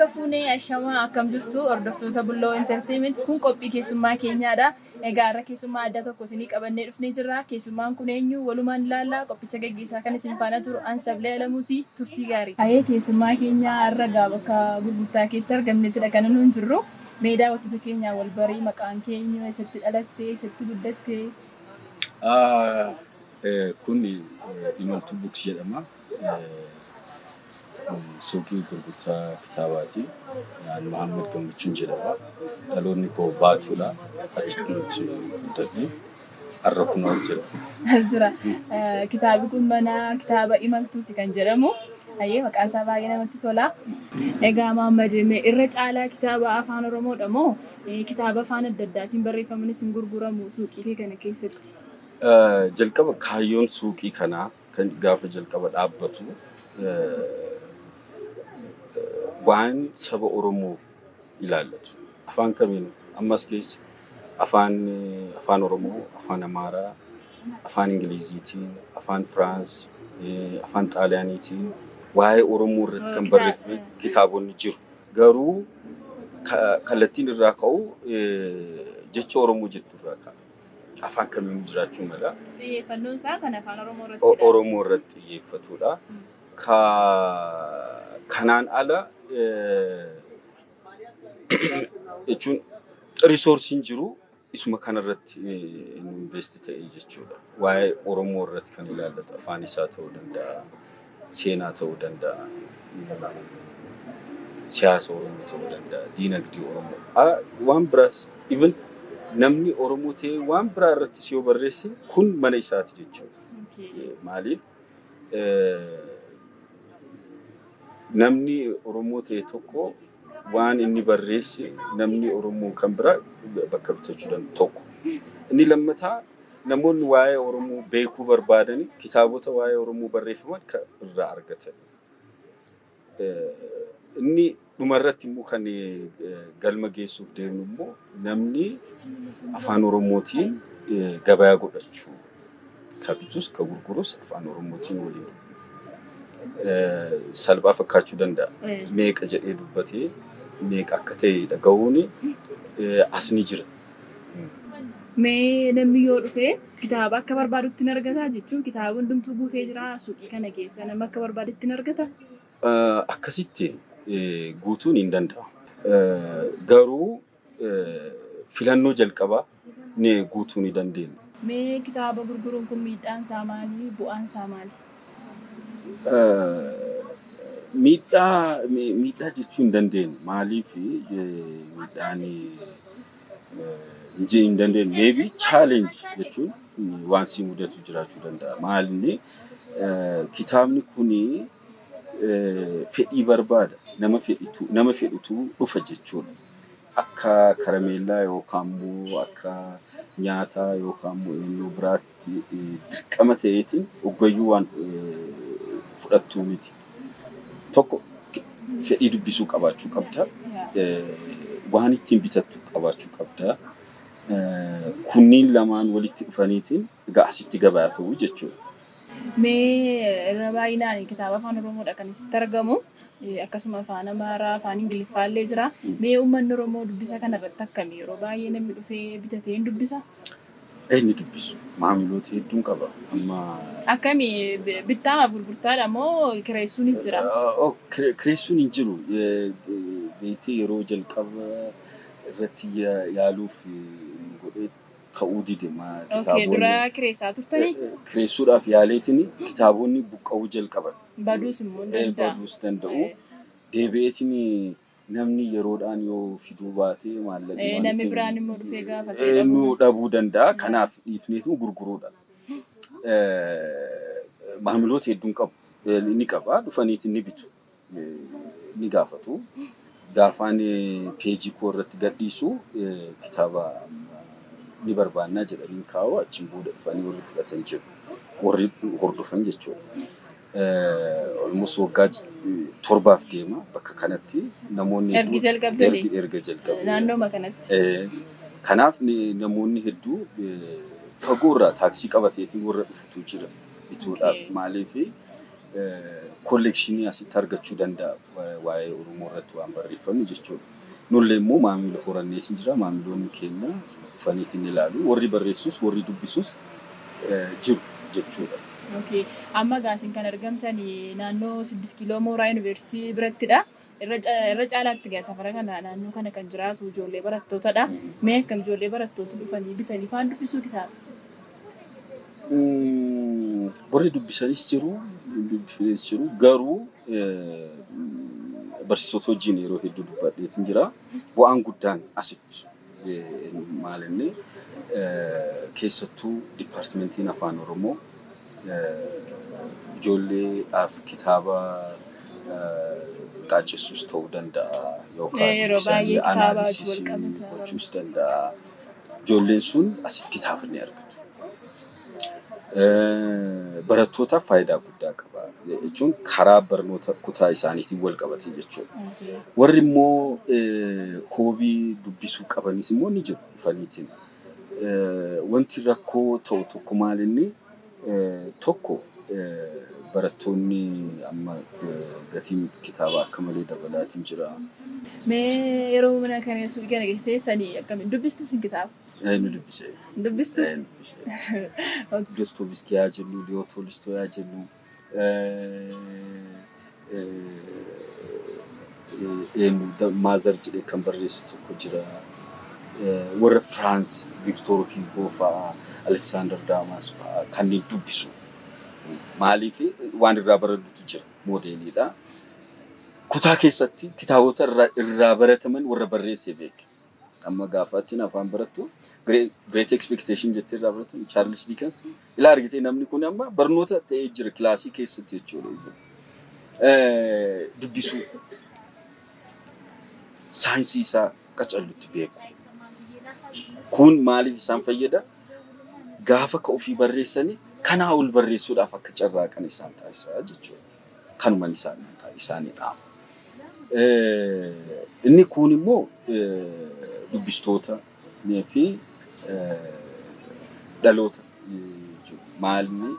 Harka fuunee ashamaa, akkam jirtu hordoftoota Bulloo Entertainment? Kun qophii keessummaa keenyaadha. Egaa har'a keessummaa addaa tokko isinii qabannee dhufnee jirra. Keessummaan kun eenyu? Walumaan ilaallaa. Qophicha gaggeessaa kan isin faana turu an Sablee Alamuuti. Turtii gaarii. Ayee, keessummaa keenya har'a gaa bakka gurgurtaa keetti argamneetidha kan nuun jirru. Mee daawwattoota keenyaa wal barii, maqaan keenya, eessatti dhalatte, eessatti guddatte? Kun Imaltuu Books jedhama. Suuqii gurgurtaa kitaabaati. Ani Mahammad Gammachuun jedhama. Dhaloonni koo Baatuudha. Achitti guddadhe. Har'a kunoo as jira. Jira. Kitaabni kun mana kitaaba Imaltuuti kan jedhamu. Ayyee, maqaan isaa baay'ee namatti tola. Egaa Mahammad, irra caalaa kitaaba afaan Oromoodha moo kitaaba afaan adda addaatiin barreeffamanis hin gurguramu suuqii kee kana keessatti? Jalqaba kaayyoon suuqii kanaa kan gaafa jalqaba dhaabbatu waan saba Oromoo ilaallatu. Afaan kamiin ammas keessa afaan Oromoo, afaan Amaaraa, afaan Ingiliziitiin, afaan Firaans, afaan Xaaliyaaniitiin waa'ee Oromoo irratti kan barreeffame kitaabonni jiru. Garuu kallattiin irraa ka'u jecha Oromoo jettu irraa ka'a. Afaan kamiin jiraachuu mala. Xiyyeeffannoon isaa kan afaan Oromoo irratti. Oromoo irratti xiyyeeffatudha. Kanaan ala jechuun resourceiin jiru isuma kanarratti invest ta'e jechuudha. Waa'ee Oromoo irratti kan ilaallatu afaan isaa ta'uu danda'a, seenaa ta'uu danda'a, siyaasa Oromoo ta'uu danda'a, diinagdee Oromoo. Waan biraas, even namni Oromoo ta'ee waan biraa irrattis yoo barreesse kun mana isaati jechuudha. Maaliif, namni Oromoo ta'e tokko waan inni barreesse namni Oromoo kan biraa bakka bitachuu danda'u tokko. Inni lammataa, namoonni waa'ee Oromoo beekuu barbaadan kitaabota waa'ee Oromoo barreeffaman kan irraa argatan. Inni dhumarratti immoo kan galma geessuuf deemnu immoo namni afaan Oromootiin gabayaa godhachuu, ka bitus ka gurgurus afaan Oromootiin waliin salphaa fakkaachuu danda'a. Meeqa jedhee dubbatee meeqa akka ta'e dhagahuun as ni jira. Mee namni yoo dhufe kitaaba akka barbaadutti hin argataa jechuun, kitaaba hundumtuu guutee jira suuqii kana keessa, nama akka barbaadutti hin argata? Akkasitti guutuun hin danda'amu. Garuu filannoo jalqabaa ni guutuu ni dandeenya. Mee kitaaba gurguruun kun miidhaan isaa maali? Bu'aan isaa maali? Miidhaa jechuu hin dandeenyu. Maaliif miidhaan hin dandeenyu? Maybe challenge jechuun waan si mudatu jiraachuu danda'a. Maalinni, kitaabni kuni fedhii barbaada. Nama fedhutu dhufa jechuudha. Akka karameellaa yookaan immoo akka nyaataa yookaan immoo eenyu biraatti dirqama ta'eetiin hoggayyuu waan fudhattuu miti. Tokko, fedhii dubbisuu qabaachuu qabda. Waan ittiin bitattu qabaachuu qabda. Kunniin lamaan walitti dhufaniitiin egaa asitti gabaa ta'uu jechuudha. Mee irra baay'inaan kitaaba afaan Oromoodha kan isitti argamu. Akkasuma afaan Amaaraa, afaan Ingiliffaa illee jira. Mee uummanni Oromoo dubbisa kana irratti akkami? Yeroo baay'ee namni dhufee bitatee hin dubbisa? Inni dubbisu. Maamiloota hedduun qaba. Amma Akkami, bittaamaaf gurgurtaadha moo kireessuunis jira? Kireessuun hin jiru. Beektee, yeroo jalqaba irratti yaaluuf godhee ta'uu dide. Okay, dura kireessaa turtanii? Kireessuudhaaf yaaleetiin kitaabonni buqqa'uu jalqaban. Baduus immoo hin danda'a. Baduus danda'u. Deebi'eetiin namni yeroodhaan yoo fiduu baate maallaqni waan Namni biraan immoo dhufee gaafatee nu dhabuu danda'a. Kanaaf dhiifneetu gurguruudha. Maamiloota hedduun qabu. Ni qaba. Dhufaniitiin ni bitu. Ni gaafatu. Gaafaan peejii koo irratti gadhiisu kitaaba ni barbaannaa jedhanii kaa'u, achiin booda dhufanii warri fudhatan jiru. Warri hordofan jechuudha. Almost waggaa 7f deema bakka kanatti namoonni Ergi jalqabdanii? Erga jalqabne. Naannooma kanatti. Kanaaf namoonni hedduu fagoorraa taaksii qabateetiin warra dhufutu jira bituudhaaf. Maaliif, Collection asitti argachuu danda'a waa'ee Oromoo irratti waan barreeffame jechuudha. Nullee immoo maamila horannees jira. Maamiloonni keenya dhufaniitiin ilaalu. Warri barreessus, warri dubbisus jiru jechuudha. Okay. Amma gaasin kan argamtan naannoo 6 Kiiloo Mooraa Yuunivarsiitii birattidha. Irra caalaatti gaa safara kana, naannoo kana kan jiraatu ijoollee barattootadha. Mee akkam, ijoollee barattoota dhufanii bitanii faan dubbisuu kitaaba? Warri dubbisanis jiru, dubbisanis jiru, garuu barsiisota wajjin yeroo hedduu dubbadheetin jira. Bu'aan guddaan asitti maal inni, keessattuu departmentiin Afaan Oromoo ijoolleedhaaf kitaaba qaaccessuus ta'uu danda'a yookaan Yeroo baay'ee kitaaba wajjin analysis wal qabata. gochuus danda'a. Ijoolleen sun asitti kitaaba ni argatu. Barattootaaf faayidaa guddaa qaba jechuun karaa barnoota kutaa isaaniitiin wal qabate jechuudha. Warri immoo hobby dubbisuu qabanis immoo ni jiru dhufaniitiin. Wanti rakkoo ta'u tokko maal inni, tokko barattoonni amma gatiin kitaabaa akka malee dabalaatiin jira. Mee yeroo mana kana suuqii kana keessa teessanii akkamiin dubbistu isin kitaaba? Nu dubbise. Dubbistu? Nu dubbise. Dostoevsky haa jennu, Leo Tolstoy haa jennu, eenyu, Mother jedhee kan barreesse tokko jira. Warra Firaans Victor Hugo fa'aa, Alexander Dumas fa'aa kanneen dubbisu. Maaliif, waan irraa barannutu jira, modeliidha. Kutaa keessatti kitaabota irraa barataman warra barreesse beeke. Amma gaafa ittiin afaan barattu Great Expectation jettee irraa baratu, Charles Dickens. Ilaa, argitee, namni kun amma barnoota ta'ee jira kilaasii keessatti jechuudha. Dubbisuu, saayinsii isaa qacallutti beeku. Kun maaliif isaan fayyada? Gaafa ka ofii barreessanii kanaa ol barreessuudhaaf akka carraaqan isaan taasisaa jechuudha. Kanuman isaanii dhaama. Inni kun immoo dubbistoota fi dhaloota maalni,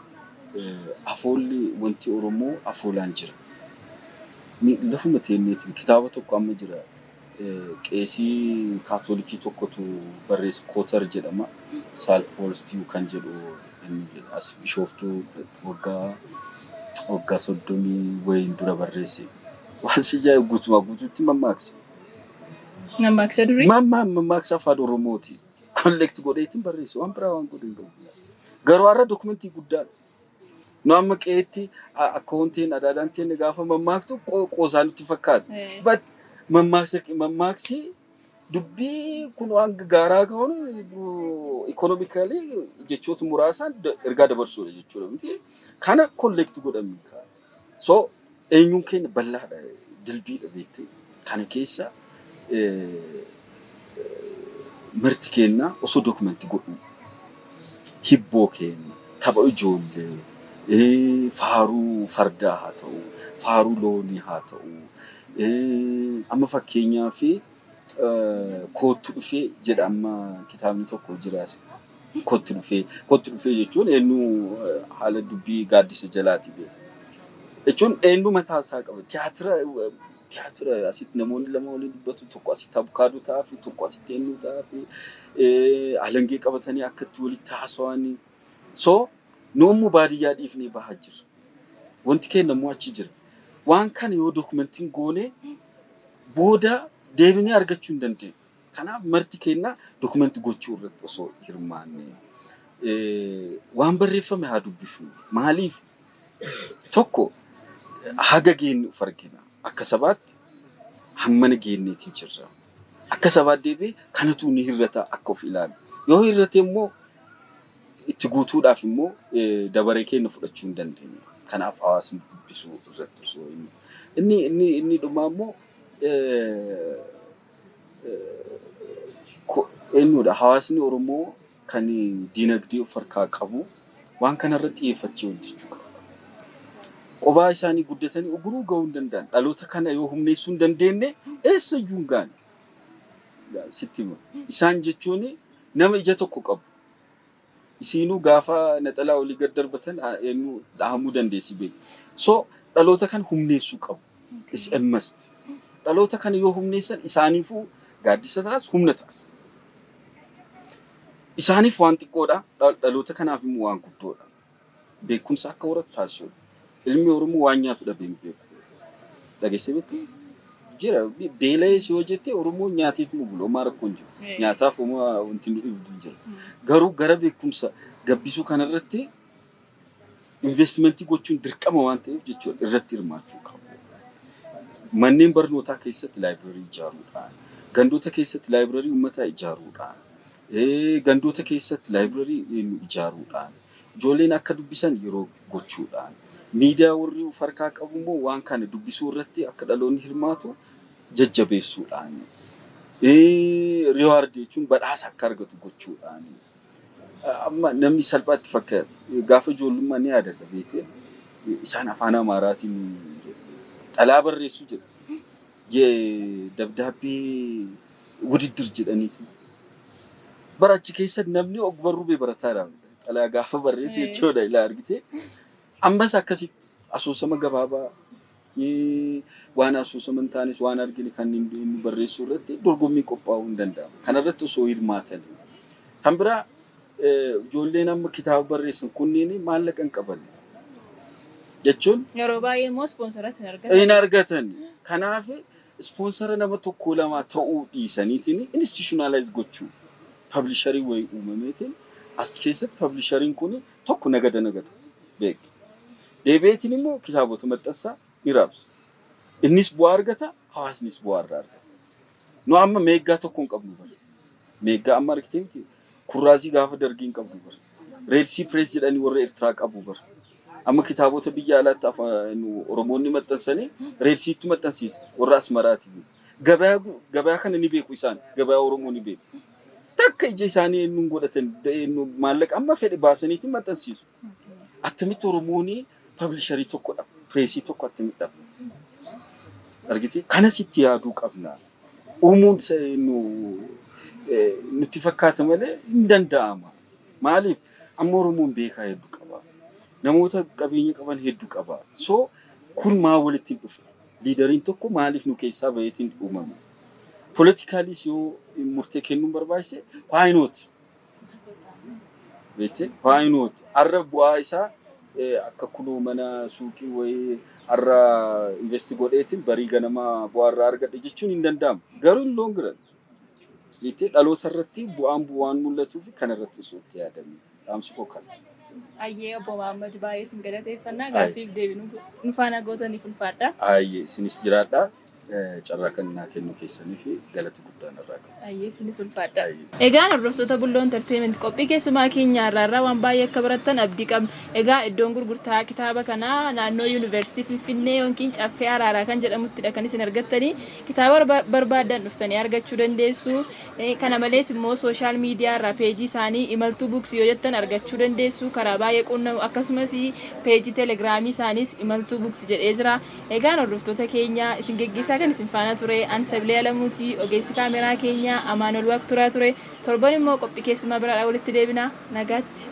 afoolli wanti Oromoo afoolaan jira. Lafuma teenyeetiin kitaaba tokko amma jira. Qeesii Kaatolikii tokkotu barreesse, Kootar jedhama. Salt for Stew kan jedhu, as Bishooftuu waggaa 30 wayiin dura barreesse. Waan si ajaa'ibu guutumaa guutuutti mammaaksa. Mammaaksa durii? Mammaaksa Afaan Oromooti. Collect godheetiin barreesse, waan biraa waan godhe hin qabu. Garuu har'a documentii guddaadha. Nu amma qe'eetti akka wanteen adaadaan teenne gaafa mammaaktu qoosaa nutti fakkaata. But mammaaksi dubbii kun waan gaaraa ka'uun economically jechoota muraasaan ergaa dabarsuudha jechuudha miti. Kana collect godhamni. So eenyuun keenya bal'aadha, dilbiidha beekte. Kana keessa marti keenya osoo document godhu, hibboo keenya, tapha ijoollee, faaruu fardaa haa ta'u, faaruu loonii haa ta'u, amma fakkeenyaa fi "Koottu dhufee" jedha amma kitaabni tokko jiraas. "Kottu dhufee", "kottu dhufee" jechuun eenyu, haala dubbii gaaddisa jalaati beeku. Jechuun eenyu mataa isaa qaba. Tiyaatira asitti namoonni lama waliin dubbatu, tokko asitti abukaadoo ta'aa fi tokko asitti eenyu ta'aa fi alangee qabatanii akkatti walitti haasawanii. So nu immoo baadiyyaa dhiifnee bahaa jirra. Wanti keenya immoo achi jira. Waan kana yoo documentiin goone booda deebinee argachuu hin dandeenyu. Kanaaf marti keenya document gochuu irratti osoo hirmaanne, waan barreeffame haa dubbifnu. Maaliif, tokko haga geenye of argina. Akka sabaatti hammana geenyeetiin jirra. Akka sabaatti deebi'ee kanatu ni hir'ata akka of ilaalu. Yoo hir'ate immoo itti guutuudhaaf immoo dabaree keenya fudhachuu hin dandeenya. Kanaaf hawaasni dubbisuu irratti osoo inni dhumaa immoo eenyudha, hawaasni Oromoo kan diinagdee of harkaa qabu waan kanarratti xiyyeeffachee hojjechuu qaba. Qobaa isaanii guddatanii oguruu gahuu hin danda'an. Dhaloota kana yoo humneessuu hin dandeenye eessayyuu hin gaane. Sitti hima. Isaan jechuun nama ija tokko qabu. Isiinuu gaafa naxalaa olii gad darbatan eenyu dhahamuu dandeessi beeku. So dhaloota kan humneessuu qabu. It's a must. Dhaloota kana yoo humneessan isaaniifuu gaaddisa ta'as, humna ta'as. Isaaniif waan xiqqoodha. Dhaloota kanaaf immoo waan guddoodha. Beekumsa akka horatu taasisuudha. Ilmi Oromoo waan nyaatu dhabee hin beeku. Dhageessee beektaa? Jira, beela'ees yoo jette Oromoo nyaateetuma bulu, homaa rakkoon jiru. Nyaataaf homaa wanti nu dhibdu hin jiru. Garuu gara beekumsa gabbisuu kanarratti investmentii gochuun dirqama waan ta'eef jechuudha, irratti hirmaachuu qabu. Manneen barnootaa keessatti library ijaaruudhaan, gandoota keessatti library uummataa ijaaruudhaan, gandoota keessatti library ijaaruudhaan, ijoolleen akka dubbisan yeroo gochuudhaan, miidiyaa warri of harkaa qabu immoo waan kana dubbisuu irratti akka dhaloonni hirmaatu jajjabeessuudhaan, reward jechuun badhaasa akka argatu gochuudhaan. Amma namni salphaatti fakkaata. Gaafa ijoollummaa ni yaadadha, beektee, isaan afaan Amaaraatiin xalaa barreessuu jedhu. ደብዳቤ ውድድር jedhaniitu. Bara achi keessa namni ogbarruu bee barataadha. Xalaa gaafa barreessu jechuudha, ilaa argite. Ammas akkasitti asoosama gabaabaa, waan asoosama hin taanes, waan argine kan inni barreessuu irratti dorgommii qophaa'uu hin danda'amu. Kanarratti osoo hirmaatan. Kan biraa, ijoolleen amma kitaaba barreessan kunneen maallaqa hin qaban. Jechuun Yeroo baay'ee immoo ispoonsaras hin argatan. Hin argatan. Kanaaf ispoonsara nama tokko lama ta'uu dhiisaniitiin institutionalize gochuu, publisherii wayii uumameetiin as keessatti publisheriin kun tokko nagada nagada beeku. Deebi'eetiin immoo kitaabota maxxansaa ni raabsa. Innis bu'aa argata, hawaasnis bu'aa irraa argata. Nu amma meeggaa tokko hin qabnu bare. Meeggaa amma argitee miti, kurraazii gaafa dargii hin qabnu bare. Red Sea Press jedhanii warra Eertiraa qabu bare. Amma kitaabota biyya alaatti Oromoonni maxxansanii Red Seatti maxxansiisa warra Asmaraati. Gabayaa kana ni beeku isaan, gabayaa Oromoo ni beeku. Takka ija isaanii eenyuun godhatan, maallaqa amma fedhe baasaniitti maxxansiisu. Attamitti Oromoon publisherii tokko dhaba, pressii tokko attamitti dhaba? Argitee, kanas itti yaaduu qabna. Uumuun nutti fakkaata malee hin danda'ama. Maaliif, amma Oromoon beekaa hedduu qaba. Namoota qabeenya qaban hedduu qaba. So kun maa walitti hin dhufne? Leaderiin tokko maaliif nu keessaa baheetiin uumame? Politicaliis yoo murtee kennuun barbaachise, why not? Beektee, why not? Har'a bu'aa isaa akka kunoo mana suuqii wayii har'a invest godheetiin barii ganama bu'aa irraa argadhe jechuun hin danda'amu. Garuu in long run, beektee, dhaloota irratti bu'aan mul'atuu fi kana irratti osoo itti yaadame, dhaamsi koo kana. Ayyee, obbo Mahammad, baay'ee isin galateeffannaa, gaaffiif deebii nu faana gootaniif ulfaadha. Ayyee, isinis jiraadha. Carraa kan naa kennu keessanii fi galata guddaan irraa qabu. Ayyee, isinis ulfaadha. Egaan hordoftoota Bulloo Entertainment, qophii keessumaa keenya irraa waan baay'ee akka barattan abdii qabna. Egaa iddoon gurgurtaa kitaaba kanaa naannoo Yuunivarsiitii Finfinnee yookiin Caffee Araaraa kan jedhamuttidha kan isin argattanii. Kitaaba barbaaddan dhuftanii argachuu dandeessu. Kana malees immoo social media irraa pageii isaanii Imaltuu Books yoo jettan argachuu dandeessu. Karaa baay'ee quunnamu, akkasumas pageii Telegramii isaaniis Imaltuu Books jedhee jira. Egaan hordoftoota keenya, isin geggeessaa kan isin faana ture an Sabilee Alamuuti, ogeessi kaameraa keenya Amaanol Waaqturaa ture. Torban immoo qophii keessumaa biraadhaa walitti deebina. Nagaatti.